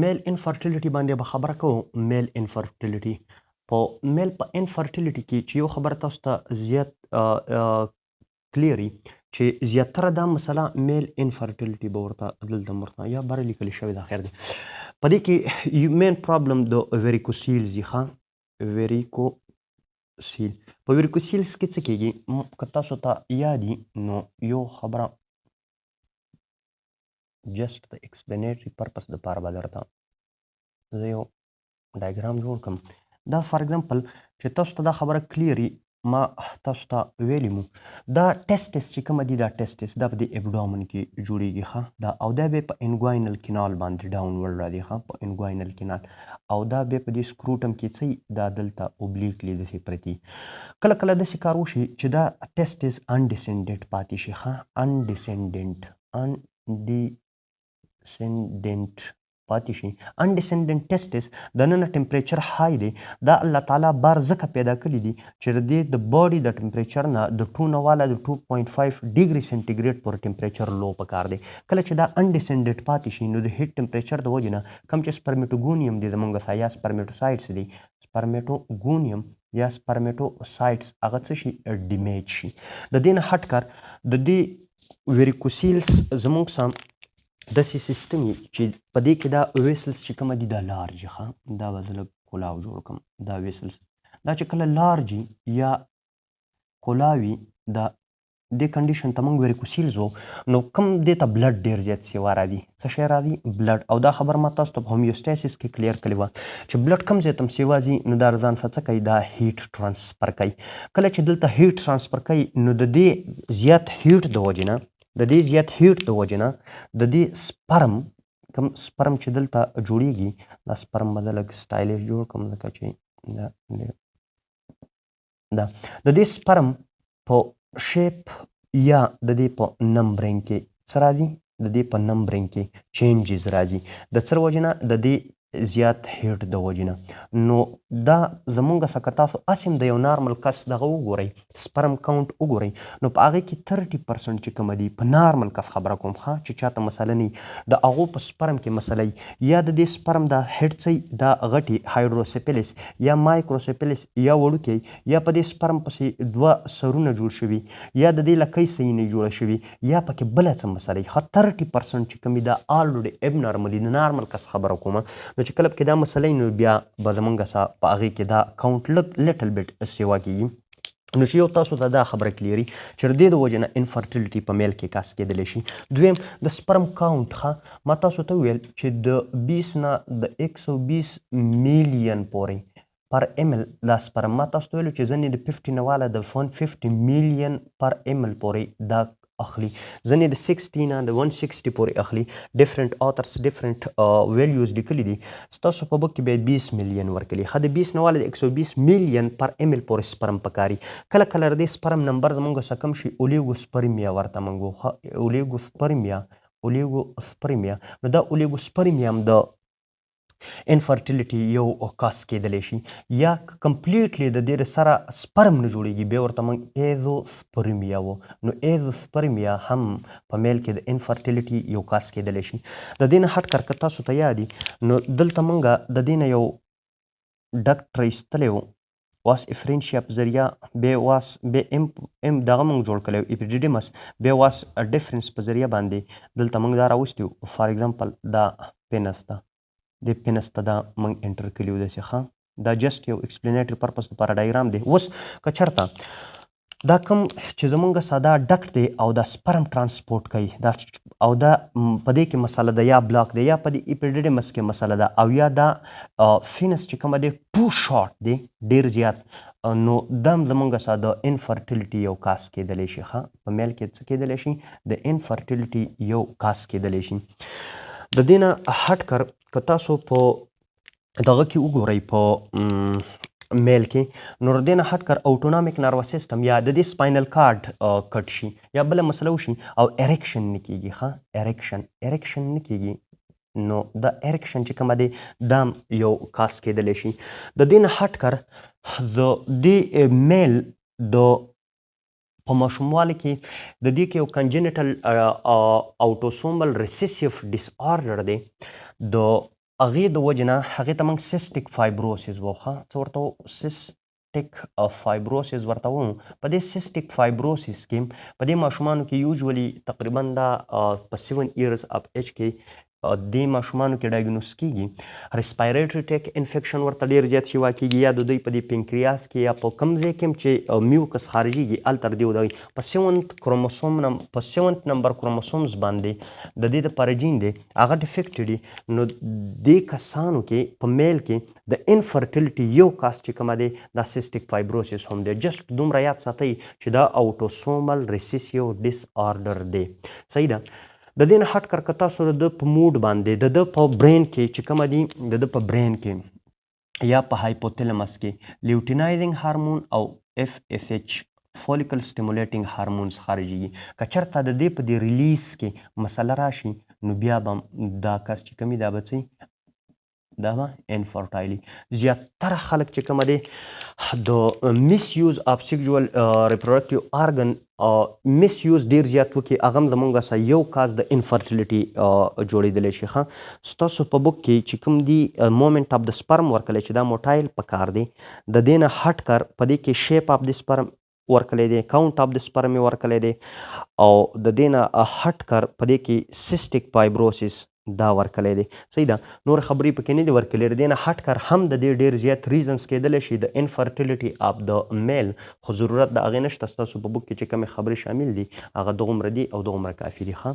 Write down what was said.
male infertility باندې به خبره کوو. male infertility، په male په infertility کې چې یو خبره تاسو ته زیات clear چې زیاتره دا مسله male infertility به ورته دلته مرته یا بره لیکل شوې ده، خیر دی. په دې کې main problem د varicoceles، ښه، varicocele. په varicoceles کې څه کېږي؟ که تاسو ته یادي نو یو خبره just د explanatory purpose دپاره به درته زه یو ډایګرام جوړ کړم. دا for example چې تاسو ته دا خبره clear، ما تاسو ته ویلي مو، دا testis چې کومه دي، دا testis دا په دې abdomen کې جوړیږي، ښه. دا او دا بیا په inguinal canal باندې downward راځي، ښه، په inguinal canal، او دا بیا په دې scrotum کې څه دا دلته obliquely داسې پرتي. کله کله داسې کار وشي چې دا testis undescended پاتې شي، ښه، undescended پاتې شي. Undescended testis د ننه temperature high دی. دا الله تعالی بار ځکه پیدا کړی دي چې د دې د body د temperature نه د 2 نه والا د 2.5 degree centigrade پورې temperature low پکار دی. کله چې دا undescended پاتې شي نو د heat temperature د وجې نه کوم چې spermatogonium دی زمونږ سره یا spermatocytes دي، spermatogonium یا spermatocytes هغه څه شي؟ Damage شي. د دې نه هټ کر د دې varicoceles زمونږ سره داسې سیستم وي چې په دې کې دا vessels چې کومه دي دا large، ښه، دا به زه لږ کولاو جوړ کړم. دا vessels دا چې کله large یا کولاوي، دا دې condition ته موږ varicoceles وو. نو کوم دې ته blood ډېر زیات سیوا راځي. څه شی راځي؟ Blood. او دا خبر ما تاسو ته په homeostasis کې clear کړې وه چې blood کوم ځای ته هم سیوا ځي نو دا ځان سره څه کوي؟ دا heat transfer کوي. کله چې دلته heat transfer کوي نو د دې زیات heat د وجې نه، د دې زیات heat د وجې نه د دې sperm، کوم sperm چې دلته جوړیږي، دا sperm به زه لږ stylish جوړ کړم، ځکه چې دا دا د دې sperm په shape یا د دې په numbering کې څه راځي؟ د دې په numbering کې changes راځي. د څه وجې نه؟ د دې زیات heat د وجې نه. نو دا زمونږ څخه که تاسو هسې هم د یو normal کس دغه وګورئ، sperm count وګورئ، نو په هغې کې 30% چې کومه دي، په normal کس خبره کوم، ښه، چې چاته مسله نه، د هغو په sperm کې مسله یا د دې sperm دا head څه دا غټي hydrocephalus یا microcephalus یا وړوکی، یا په دې sperm پسې دوه سرونه جوړ شوي، یا د دې لکۍ صحیح نه جوړه شوي، یا پکې بله څه مسله وي. ښه، 30% چې کومې دا already abnormally، د normal کس خبره کوم، نو چې کله پکې دا مسله نو بیا به زمونږ سره په هغې کې دا count لږ little bit سیوا کېږي. نو چې یو تاسو ته دا خبره clear چې د دې د وجې نه infertility په male کې cause کېدلی شي. دویم د sperm count. ښه، ما تاسو ته وویل چې د 20 نه د 120 میلیون پورې per ml دا sperm. ما تاسو ته ویلو چې ځینې د 50 نه والا د 150 million per ml پورې دا اخلي، ځینې د 60 نه د 160 پورې اخلي. Different authors different values لیکلي دي. ستاسو په book کې بیا 20 میلیون ورکړي. ښه، د 20 نه والا د 120 million per ml پورې sperm پکاري. کله کله د دې sperm number زمونږ څخه کم شي، oligospermia ورته موږ، ښه، oligospermia، oligospermia. نو دا oligospermia هم د infertility یو cause کېدلی شي. یا completely د دې سره sperm نه جوړیږي، بیا ورته موږ azoospermia وو. نو azoospermia هم په male کې د infertility یو cause کېدلی شي. د دې نه هټ کر که تاسو ته یادي نو دلته موږ د دې نه یو duct را ایستلی و، vas efferentia په ذریعه، بیا vas بیا ام ام دغه موږ جوړ کړی epididymis، بیا vas deferens په ذریعه باندې دلته موږ دا راوستي. For example دا penis ده، د penis ته دا موږ enter کړي وو داسې. ښه، دا just یو explanatory purpose لپاره ډایګرام دی. اوس که چېرته دا کوم چې زمونږ ساده duct دی او دا sperm transport کوي دا، او دا په دې کې مسله ده یا block دی یا په دې epididymis کې مسله ده او یا دا penis چې کومه دی too short دی ډیر زیات، نو دا هم زمونږ سره د infertility یو cause کېدلی شي. ښه، په male کې څه کېدلی شي؟ د infertility یو cause کېدلی شي. د دې نه هټ کر که تاسو په دغه کې وګورئ، په male کې، نو د دې نه هټ کر autonomic nervous system یا د دې spinal cord cut شي یا بله مسله وشي او erection نه کېږي. ښه، erection نه کېږي، نو دا erection چې کومه دی دا یو cause کېدلی شي. د دې نه هټ کر د دې male د په ماشوموالي کې د دې کې یو congenital autosomal recessive disorder دی د هغې د وجې نه هغې ته موږ cystic fibrosis وو. ښه، څه ورته وو؟ Cystic fibrosis ورته وو. په دې cystic fibrosis کې، په دې ماشومانو کې usually تقریبا دا په 7 years of age کې دې ماشومانو کې diagnose کیږي. Respiratory tract infection ورته ډیر زیات شیوا کیږي، یا د دوی په دې pancreas کې یا په کوم ځای کې چې mucus خارجيږي هلته دی دغه په seventh chromosome نم په seventh number chromosomes باندې د دې د جین دی، هغه defect دی. نو دې کسانو کې په male کې د infertility یو cause چې کومه دی، دا cystic fibrosis هم دی. Just دومره یاد ساتئ چې دا autosomal recessive disorder دی. صحیح ده. د دې نه هټ کر، که تاسو د ده په mood باندې، د ده په brain کې چې کومه دي، د ده په brain کې یا په hypothalamus کې luteinizing hormone او FSH، follicle stimulating hormones خارجيږي، که چېرته د دې په دې release کې مسله راشي، نو بیا به دا کس چې کومي دا به څه، دا به infertile. زیاتره خلک چې کومه دی، د misuse of sexual reproductive organ misuse ډیر زیات وکړي، هغه هم زمونږ سره یو cause د infertility جوړېدلی شي. ښه، ستاسو په book کې چې کوم دي، movement of the sperm ورکلی چې دا motile پکار دی. د دې نه هټ کر، په دې کې shape of the sperm ورکلی دی، count of the sperm یې ورکلی دی، او د دې نه هټ کر، په دې کې cystic fibrosis دا ورکلی دی. صحیح ده. نور خبرې پکې نه دي ورکلې. د دې نه هټ کر هم د دې ډېر زیات reasons کېدلی شي د infertility of the male، خو ضرورت د هغې نشته. ستاسو په book کې چې کومې خبرې شامل دي، هغه دغومره دي او دغومره کافي دي. ښه.